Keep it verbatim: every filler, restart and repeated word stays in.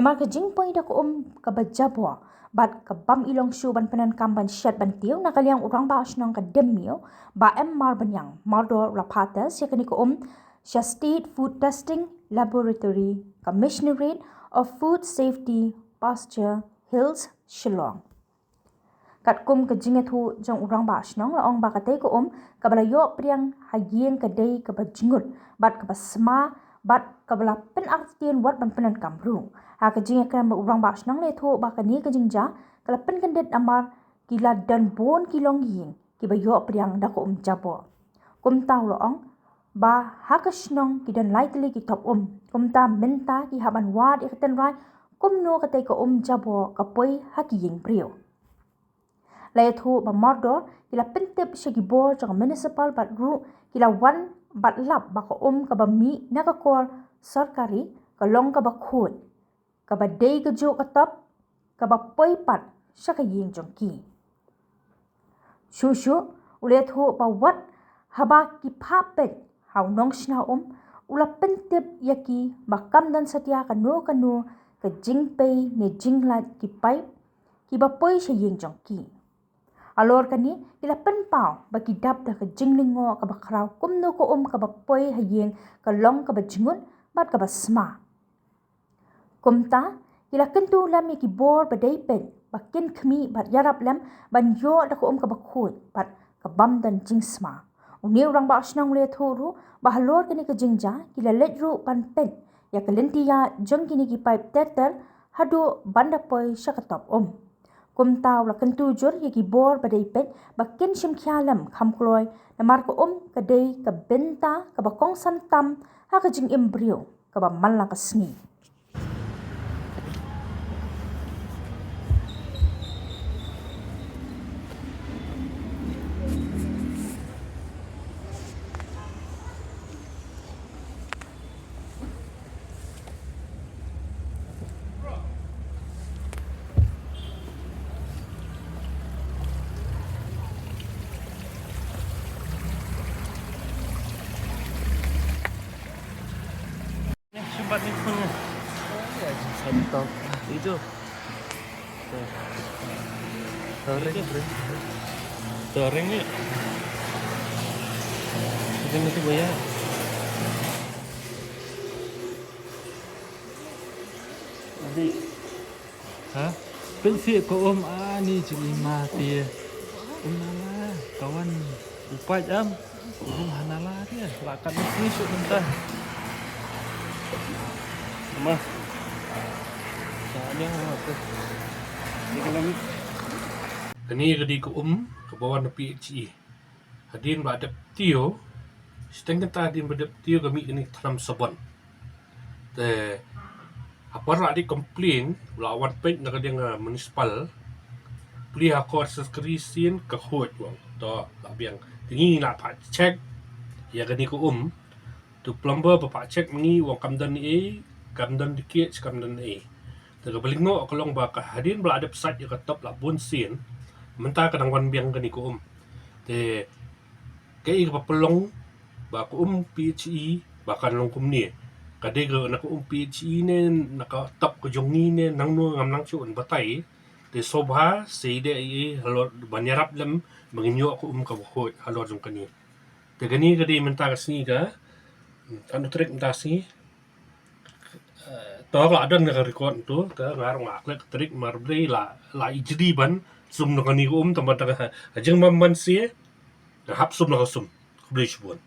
Namar ka jingpoi da ka um kaba jaboh bad ka bym i long shuh ban pyndonkam ban shet ban tiew, na ka liang u Rangbah Shnong ka Diengmiew, Bah M Marbaniang Mardor, u la phah test ïa kane ka um sha State Food Testing Laboratory, Commissionerate of Food Safety, Pasture Hills, Shillong. Katkum ka jingïathuh jong u Rangbah Shnong, la ong ba katei ka um kaba la ïoh pdiang ha ïing ka dei kaba jngut bad kaba sma bad kaba la pynartatien wat ban pyndonkam ruh. Ha ka jingïakren bad u Rangbah Shnong, la ïathuh ba kane ka jingjia ka la pynkyndit namar ki la don bun ki longïing kiba ïoh pdiang da ka um jaboh. Kumta u la ong ba ha ka shnong ki don lai tylli ki top um, kumta mynta ki hap ban wad ïa ka tynrai kumno katei ka um jaboh ka poi ha ki ïing briew. La ïathuh ba mardor ki la pyntip sha ki bor jong ka municipal bad ruh ki la wan bad lap ba ka um kaba mih na ka kor sorkari ka long kaba khuid, kaba dei kajuh ka top, kaba poi pat sha ka ïing jong ki. Shuh shuh u la ïathuh ba wat haba ki phah peit ha u nongshna um, u la pyntip ïa ki ba kam don satia kano kano ka jingpei ne jinglait ki paip kiba poi sha ïing jong ki. Halor kane ki la pynpaw ba ki dap da ka jinglyngngoh kaba khraw kumno ka um kaba poi ha ïing ka long kaba jngut bad kaba sma. Kumta ki la kyntu lem ïa ki bor ba dei peit ba kin khmih bad ïarap lem ban ïoh da ka um kaba khuid bad ka bym don jingsma. Une u Rangbah Shnong u la ïathuh ruh ba halor kane ka jingjia ki la leit ruh ban peit ïa ka lynti ïaid jong kine ki paip ter ter haduh ban da poi sha ka top um. Kumta u la kyntu jur ïa ki bor ba dei peit ba kin shim khia lem kham kloi, namar ka um ka dei ka bynta kaba kongsan tam ha ka jingim briew kaba man la ka sngi. Ni, simpan ni phone ni. Santap. Itu. Tuh. Tuh, ring, ring. Tuh, ring ni. Ring itu, Buya. Nanti. Ha? Pynshai ko um ani jingima ti. Um nala, kawan u pait am. Um hanala ti. Lakat ni shu mynta. Ma. Sa ni ma tu. Ni ka lang. Kane ka dei ka um kaba wan na P H E. Hadien ba dep tiew, shiteng kynta hadien ba dep tiew ka mih kane ka thnam sabon. Te hapdeng la dei complain, la wan peit na ka liang, ah, municipal. Plie ha kor sorkari sien ka khuid, u ong. To la biang. Te ngi la phah check ïa kane ka um. To plumber ba phah check ma ngi, u ong kam don ei, kam don leakage, kam don ei. Te kaba lyngngoh ka long ba ka hadien ba la dep sait ïa ka top la bun sien, mynta ka dang wan biang kane ka um. Te kaei kaba pynlong ba ka um P H E ba kan long kumne? Ka dei ka na ka um P H E ne na ka top ka jong ngi ne nangno, ngam nang shu batai. Te sngewbha sngewdei ei ei halor ban ïarap lem ba ngin ïoh ka um kaba khuid halor jong kane. Te kane ka dei mynta ka sngi ka, hmm, katno tarik mynta ka sngi? Eh, to ka la don ka record to, te nga ruh nga klet ka tarik, mar Blei la, la ijli ban sum na kane ka um, tang ba ka jingbam ban sie, nga hap sum na ka sum. Khublei shibun.